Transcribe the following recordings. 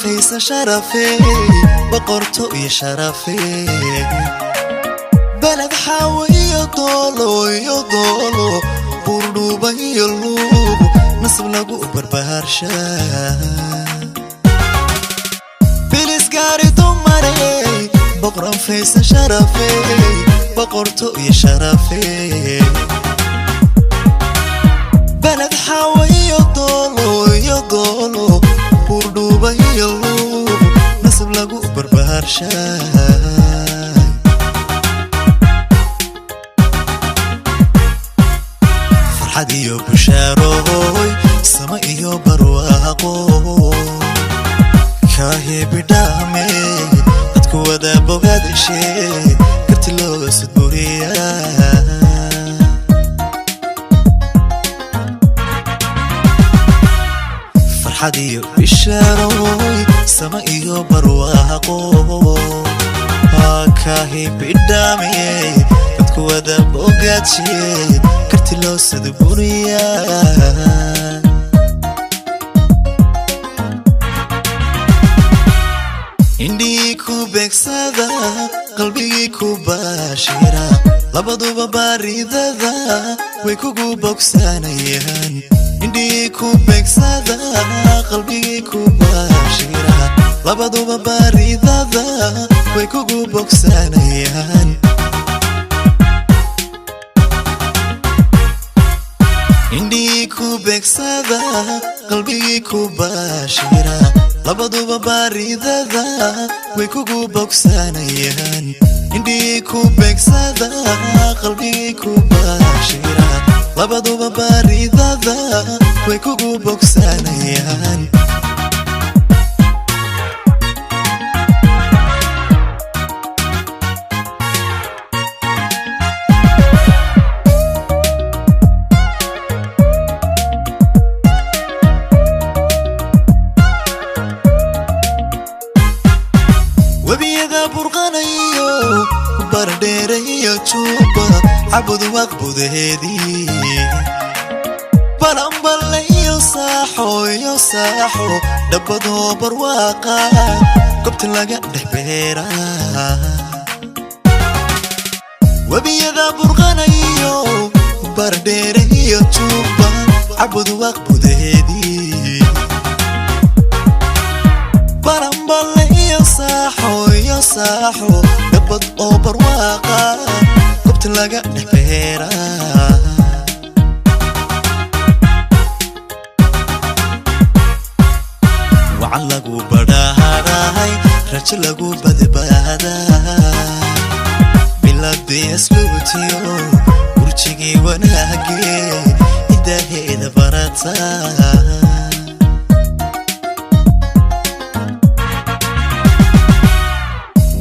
Faysa sharafe, boqorto iyo sharafe, Beled Xaawo iyo Doolo, iyo Doolo, Buurdhuuba iyo Luuq, nasab lagu barbaarsha. Bilisgaari dumare, boqoran Faysa sharafe, boqorto iyo sharafe, Beled Xaawo iyo Doolo, iyo Doolo, Buurdhuuba iyo Luuq, nasab lagu barbaarsha. Farxad iyo bushaarooy, sama iyo barwaaqo, kaahibidhaame dadku wada bogaadashe, karti loo sudburiya. Farxad iyo bishaarooy, sama iyo barwaaqo, kaahibidhaame dadku wada bogaadashe, karti loo sudburiya. Indhihii ku beegsada, qalbigii ku baashira, labaduba baaridada way kugu bogsanayaan. Indhihii ku beegsada, qalbigii ku baashira, labaduba baaridada way kugu bogsanayaan. Indhihii ku beegsada, qalbigii ku baashira, labaduba baaridada way kugu bogsanayaan. Indhihii ku beegsada, qalbigii ku baashira, labaduba baaridada way kugu bogsanayaan. Webiyada burqanayo, Bardheere iyo Juuba, Cabud waqbudaheedii, Balanballe iyo Saaxo, iyo Saaxo, dhabbadoo barwaaqa, gobta laga dhex beera. Webiyada burqanayo, Bardheere iyo Juuba, Cabud waqbudaheedii, Balanballe iyo Saaxo, iyo Saaxo, dhabbad oo barwaaqa, gobta laga dhex beera. Wacan lagu badhaadhahay, rajo lagu badbaadaa, biladii asluutiyo burjigii wanaagee, idaaheeda barata.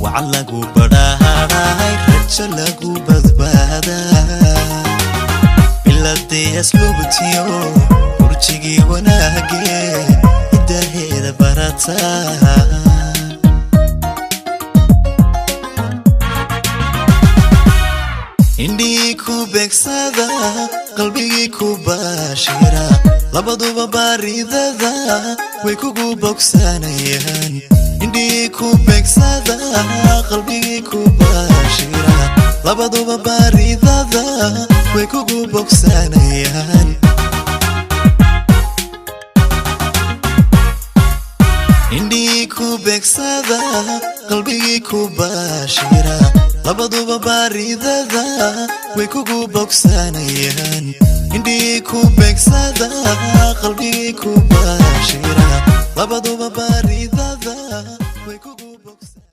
Wacan lagu badhaadhahay, rajo lagu badbaadaa, biladii asluubtiyo burjigii wanaagee, idaaheeda barata. Indhihii ku beegsada, qalbigii ku baashira, labaduba baaridada way kugu bogsanayaan. Indhihii ku beegsada, qalbigii ku baashira, labaduba baaridada way kugu bogsanayaan. Indhihii ku beegsada, qalbigii ku baashira, labaduba baaridada way kugu bogsanayaan. Indhihii ku beegsada, qalbigii ku baashira, labaduba baaridada.